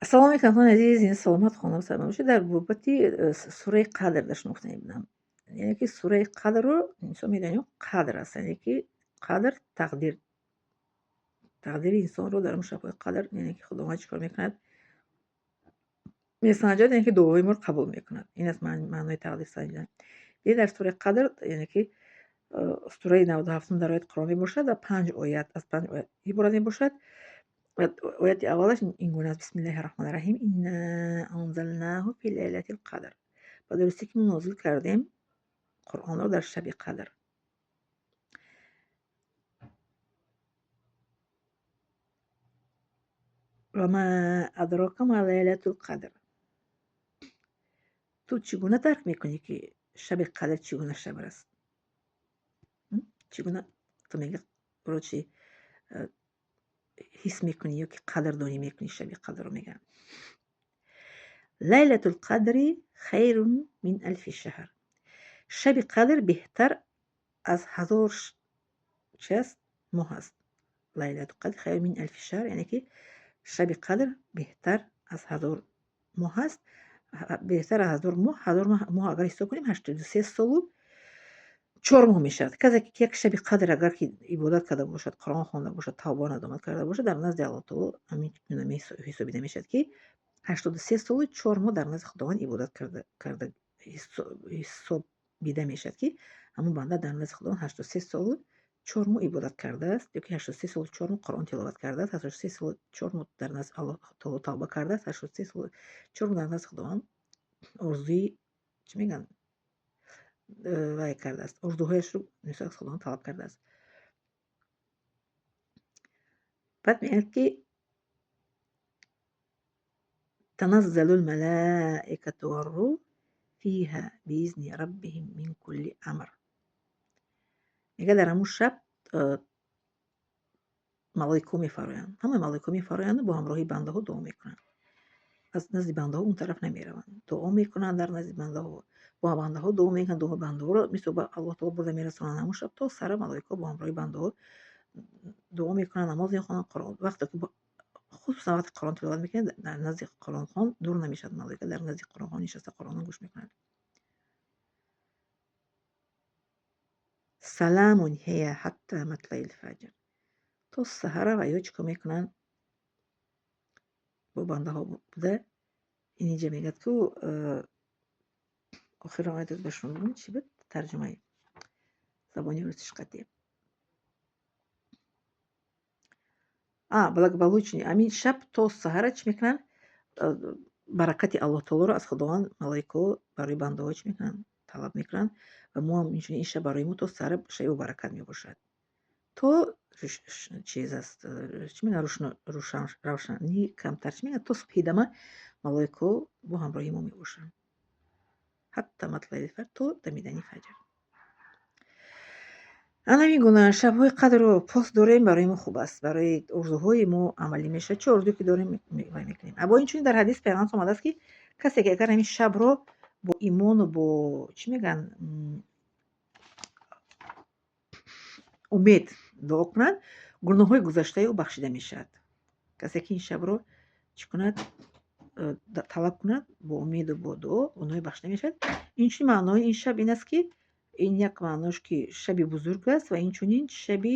Ассалому алайкум, ҳамватанони азиз, ин саломат хонум сармон бошед. Дар бобати сураи Қадр дар шумо гуфтани будам. Яъне ки сураи Қадрро инсон медонем, қадр аст, яъне ки қадр тақдир. Тақдири инсонро дар он шабҳои қадр, яъне ки Худованд чӣ кор мекунад? Месанҷад, яъне ки дуоҳои моро қабул мекунад. Ин аст маънои тақдир санҷидан. Ин дар сураи Қадр, яъне ки сураи 97 дар ояти Қуръон мебошад ва панҷ оят, аз панҷ оят иборат мебошад. Ояти аввалаш ин гуна аст: Бисмиллаҳи раҳмони раҳим, инна анзалнаҳу фи лайлатил қадр. Ба дурустӣ ки мо нозил кардем Қуръонро дар шаби қадр. Ва ма адрока ма лайлатул қадр. Ту чӣ гуна дарк мекунӣ, ки шаби қадр чӣ гуна шаб аст? Чӣ гуна ту мега ро чи ҳис мекунӣ ё ки қадрдонӣ мекунӣ шаби қадрро мегӯям. Лайлатул қадри хайрун мин алфи шаҳр. Шаби қадр беҳтар аз 1000 чи аст? Моҳ аст. Лайлатул қадр хайрун мин алфи шаҳр, яъне ки шаби қадр беҳтар аз 1000 моҳ аст. Беҳтар аз 1000 моҳ, 1000 моҳ агар ҳисоб кунем, 83 солу 4 моҳ мешавад. Касе ки як шаби қадр агар ки ибодат карда бошад, Қуръон хонда бошад, тавба надомат карда бошад, дар назди Аллоҳ таоло ҳамин гуна ҳисобида мешавад, ки 83 солу 4 моҳ дар назди Худованд ибодат карда ҳисобида мешавад, ки ҳамон банда дар назди Худованд 83 солу 4 моҳ ибодат кардааст, ё ки 83 солу 4 моҳ Қуръон тиловат кардааст, 83 солу 4 моҳ дар назди Аллоҳ таоло тавба кардааст, 83 солу 4 моҳ дар назди Худованд орзуи чӣ мегӯянд, вай кардааст, орзуҳояшро аз Худованд талаб кардааст. Баъд мегӯяд, ки таназзалу лмалаикату варруҳ фиҳа биизни раббиҳим мин кулли амр. Мегӯяд, дар ҳамун шаб малоикаҳо мефароянд, ҳамаи малоикаҳо мефароянду бо ҳамроҳии бандаҳо дуо мекунанд. Аз назди бандаҳо он тараф намераванд, дуо мекунанд дар назди бандаҳо, бо бандаҳо дуо мекунанд, дуои бандаҳоро мисол ба Аллоҳ таоло бурда мерасонанд. Ҳамун шаб то сара малоикаҳо бо ҳамроҳии бандаҳо дуо мекунанд, намоз мехонанд, Қуръон. Вақте ки хусусан вақте Қуръон тиловат мекунанд, дар назди Қуръонхон дур намешавад малоика, дар назди Қуръонхон нишаста Қуръонро гӯш мекунанд. Саламун ҳия ҳатта матлаил фаҷр. То саҳара ва ё чӣ кор мекунанд? Бо бандаҳо буда. Ин инҷа мегӯяд, ку охирон оят ба шумо бигӯм, чӣ буд тарҷумаи забони русиш қатъи. Благополучный. Ҳамин шаб то саҳара чӣ мекунанд? Баракати Аллоҳ таолоро аз Худованд малоикаҳо барои бандаҳо чӣ мекунанд? Талаб мекунанд. Ва мо ҳам инчунин ин шаб барои мо то саҳара шаби баракат мебошад. То чиз аст, чӣ мегӯянд, равшанӣ камтар, чӣ мегӯянд, то субҳидама малоикаҳо бо ҳамроҳии мо мебошанд. Ҳатта матлаил фаҷр, то дамидани фаҷр. Ана ҳамин гуна шабҳои қадрро пос дорем, барои мо хуб аст, барои орзуҳои мо амалӣ мешавад. Чӣ орзуе ки дорем, вай мекунем. Бо инчунин дар ҳадис Пайғамбар омадааст, ки касе ки агар ҳамин шабро бо имону бо чӣ мегӯянд, умед дуо кунад, гуноҳҳои гузаштаи ӯ бахшида мешавад. Касе ки ин шабро чӣ кунад, талаб кунад бо умеду бо дуо, гуноҳи бахшида мешавад. Инчунин маънои ин шаб ин аст, ки ин як маънош, ки шаби бузург аст, ва инчунин шаби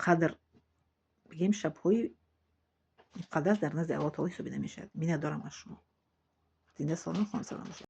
қадр бигем, шабҳои муқаддас дар назди Аллоҳ таоло ҳисобида мешавад. Миннатдорам аз шумо. Зинда, саломат, хонасалом бошед.